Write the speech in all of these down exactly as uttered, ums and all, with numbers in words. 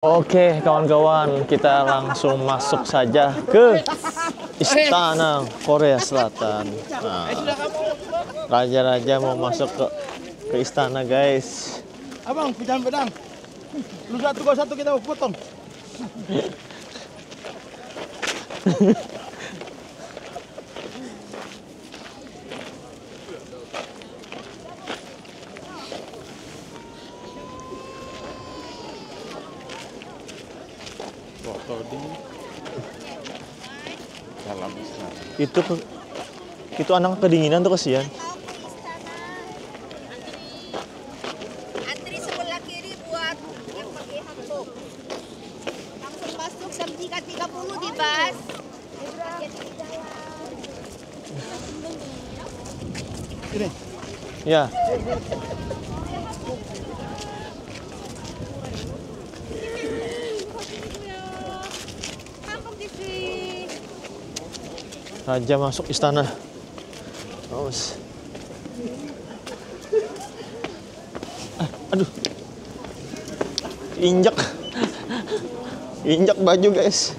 Oke, kawan-kawan, kita langsung masuk saja ke istana Korea Selatan. Nah, raja-raja mau masuk ke, ke istana, guys. Abang, pecahan pedang. Lu satu, gua satu, kita potong. Foto di dalam istana. Itu ke, itu anak kedinginan tuh, kesian. Antri sebelah kiri buat yang pakai hanbok. Langsung masuk jam tiga tiga puluh di bus. Ya. Raja masuk istana. Awas. Ah, aduh. Injek. Injek baju, guys.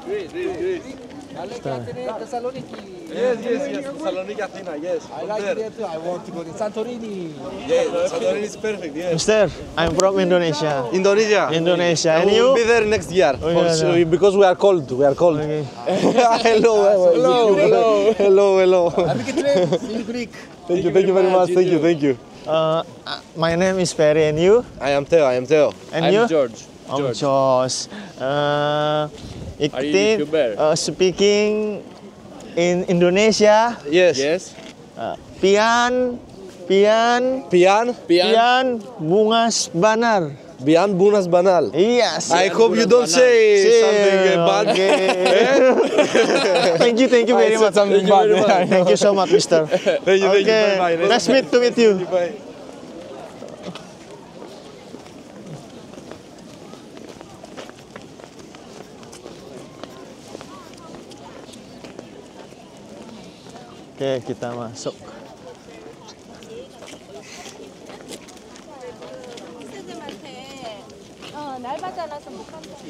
Greece, Greece, Greece. Balik ke Athena, Thessaloniki. Yes, yes, yes. Thessaloniki, Athena, yes. I like it there too. I want to go to Santorini. Yes, Santorini is perfect, yes. Mister, I'm from Indonesia. Indonesia. Indonesia. And We you? will be there next year. Oh, For yeah, sure, yeah. Because we are cold. We are cold. Okay. Hello, hello, hello, hello. Tapi kita in Greek. Thank you, thank you very much. Thank you, thank you. Uh, uh, my name is Ferry, and you? I am Theo. I am Theo. And I'm you? George. Oh, George. George. Uh, Are you iktin, YouTuber? Uh, speaking in Indonesia. Yes. Yes. Uh, pian, pian, Pian, Pian. pian bungas banar. Pian bungas banar. Yes. I hope you don't say See, something bad. okay. Thank you, thank you I very said much. something bad. Thank you so much, Mister. Thank you, thank you. Okay. Bye, bye. Nice meet to meet you. Bye. Oke, kita masuk. 선생님한테 어, 날 받아놔서 못 간다.